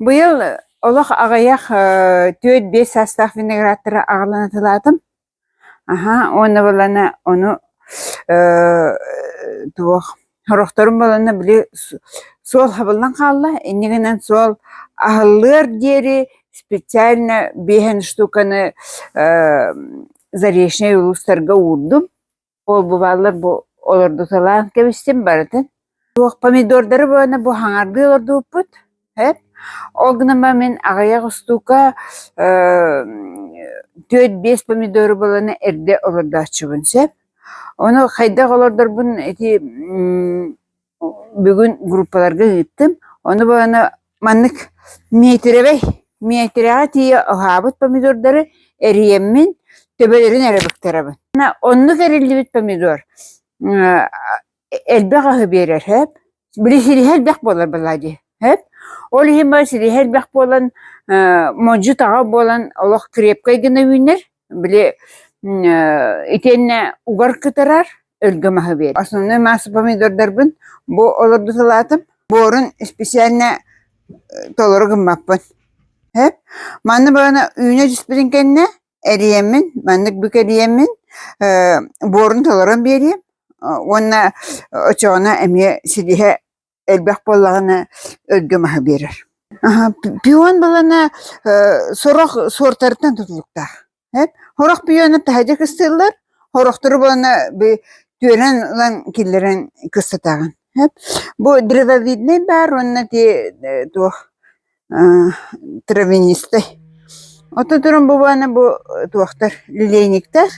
Быйыл олох аҕыйах 4-5 саастаах виноградтары аҕалан атылаатым. Аһа, уонна буоллаҕына ону туох сорохторун буоллаҕына били суол хабыллан хаалла, инньэ гынан суол аһыллыар диэри специально биэһэн штуканы Заречнай улуустарга уурдум. Ол бу бааллар бу олордуталаан кэбистим барытын. Туох помидордары буолана бу хаҥардыы олордубуппут. Эп. Ол гынан баран мин аҕыйах устуука 4-5 помидору буолана эрдэ олордооччубун сөп. Ону хайдах олордорбун ити Бүгүн группаларга ыыттым. Ону баҕана маннык миэтирэбэй, миэтирэҕэ тиийэ уһаабыт помидордары эрийэммин, төбөлөрүн эрэ быктарабын. Оннук эриллибит помидор элбэх аһы биэрэр һэп. Били силиһэ элбэх буолар балаа дии һэп. Ол иһин бары силиһэ элбэх буолан, модьу-таҕа буолан олох крепкай гына үүнэр. Били итиэннэ угар кытарар, өлгөм аһы биэр. Основной масса помидордарбын бу олордуталаатым. Буорун специально толору гыммаппын. Һэп. Манна баҕана үүнэ түспүтүн кэннэ эрийэммин, маннык бүк эрийэммин, буорун толорон биэриэм уонна очоҕуна эмиэ силиһэ элбэх буоллаҕына өлгөм аһы биэрэр. Пион балана сорох суортарыттан тутулуктаах. Сорох пиону таһырдьа кыстыыллар, сорохтору буолана түөрэн ылан киллэрэн кыстатаҕын. Бу древовидный баар уонна ти туох травянистый. Оттон туран бу буолана бу туохтар лилейниктэр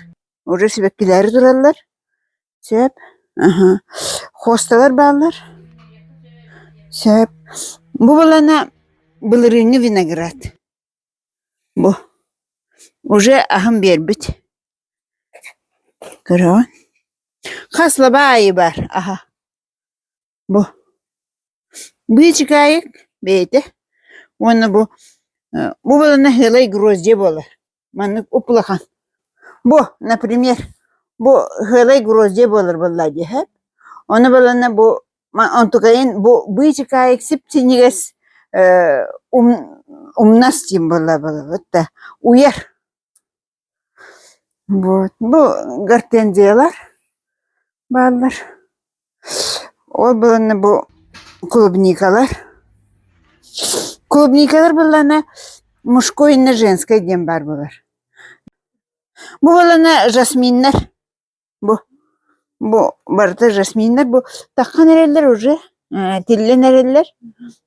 уже сибэккилээри тураллар. Сөп. Аһа. Хосталар бааллар. Сөп. Бу балана былырыыҥҥы виноград. Бу. Уже аһым биэрбит. Көрөҕүн? Хас лаба аайы баар аһа. Бу. Быычыкаайык бэйэтэ уонна бу бу балана һыалай гроздья буолар. Маннык уп-улахан. Бу, например, бу һыалай гроздья буолар буоллаа дии һэ. Ону балана бу онтукайын бу быычыкаайык сип-синньигэс умнас диэн буолла буолабыт да уйар. Вот. Бу гортензиялар бааллар. Ол буланна бу клубникалар. Клубникалар буллана мужской и женское диэн баар буолар. Бу булана жасминнар. Бу бу барыта жасминнар бу таххан эрэллэр уже тиллэн эрэллэр.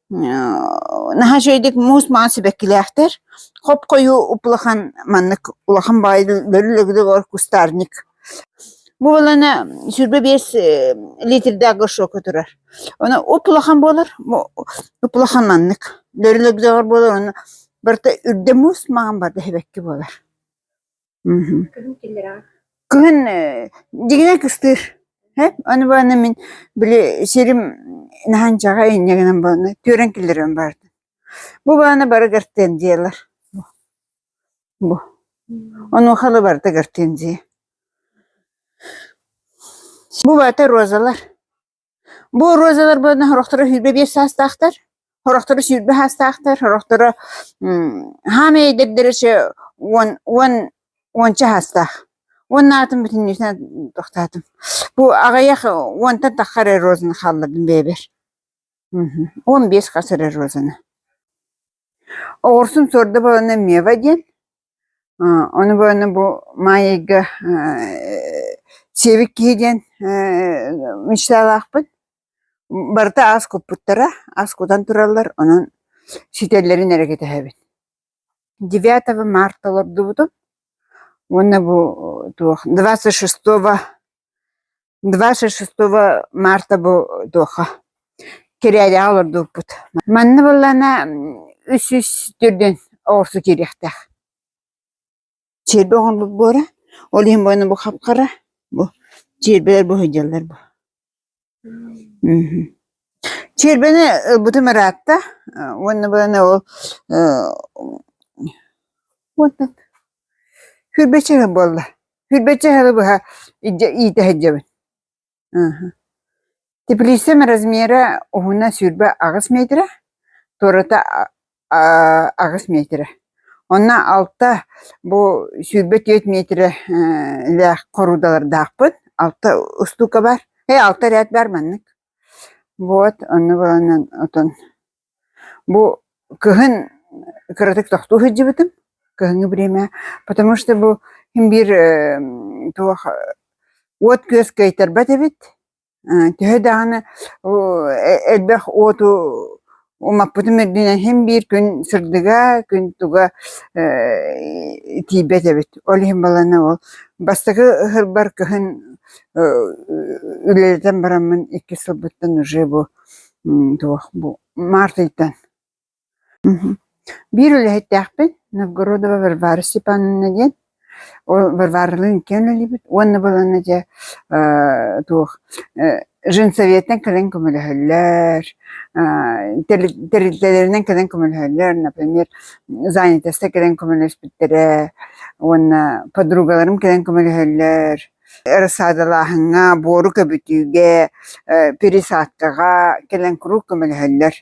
Наһаа үчүгэйдик муус маҥан сибэккилээхтэр. Хоп-хойуу уп-улахан маннык улахан баҕайы лөрү-лөгүдэ кустарник. Бу буолана 25 литрдээх горшокка турар. Ону уп-улахан буолар, уп-улахан маннык лөрү-лөгүдөҕөр буолар, ону барыта үрдэ муус маҥан барыта сибэкки буолар. Кыһын киллэрэҕин? Кыһын дьиҥинэн кыстыыр. Аны баҕана мин били сирим наһаанчаҕа инньэ гынан буолна түөрэн киллэрэн бардым. Бу баҕана бары гортензиялар. Бу. Онуоха да барыта гортензия. Бу барыта розалар. Бу розалар буолна сорохторо 25 саастаахтар, сорохторо 20 саастаахтар, сорохторо хаамай эдэрдэрэ чэ уон уон уонча саастаах. Уонна аатын бүтүннүүтүн тохтоотум. Бу аҕыйах уонтан тахха эрэ розаны хааллардым бэйэбэр. 15 хас эрэ розаны. Оҕурсум суорда буолана Мева диэн. Ону буолана бу маай ыйга сиэбит киһи диэн мечталаахпын. Барыта ас куппуттара, ас кутан тураллар, онон ситэллэрин эрэ кэтэһэбин. 9 марта олордубутум уонна бу туох 26 26 марта бу туохха Кирээдэҕэ олордубуппут. Манна буоллаҕына 300 төрдүн оҕурсу киириэхтээх. Чиэрбэ оҥорбут буора, ол иһин буолан бу хап-хара, бу чиэрбэлэр бу сылдьаллар бу. Чиэрбэни ылбытым ыраатта уонна буолан ол уонна сүүрбэччэ сыл буолла. Сүүрбэччэ сылы быһа иитэ сылдьабын. Теплицам размера уһуна 28 метрэ, туората. 8 миэтэрэ. Онно алта бу 24 миэтэрэ лээх хоруудалардаахпын. Алта устуука баар. Ээ, алта эрээт баар маннык. Вот, онно буоланан отон бу кыһын кыратык тохтуу сылдьыбытым, кыһыҥҥы бириэмэ, потому что бу син биир туох уот-күөс кыайтарбат эбит. Төһө даҕаны элбэх уоту умаппытым үрдүнэн син биир күн сырдыга, күн туга тиийбэт эбит. Ол иһин балана ол бастакы ыһырбар кыһын үлэлэтэн бараммын иккис сылбыттан уже бу туох бу март ыйтан Биир үлэһиттээхпин, Новгородова Варвара Степановна диэн. Ол Варваралыын иккиэн үлэлиибит уонна баланна дьэ туох женсоветтан кэлэн көмөлөһөллөр, тэрилтэлэринэн кэлэн көмөлөһөллөр, например, занятоста кэлэн көмөлөспүттэрэ уонна подругаларым кэлэн көмөлөһөллөр. Рассадалааһыҥҥа, буору көбүтүүгэ, пересадкаҕа кэлэн куруук көмөлөһөллөр.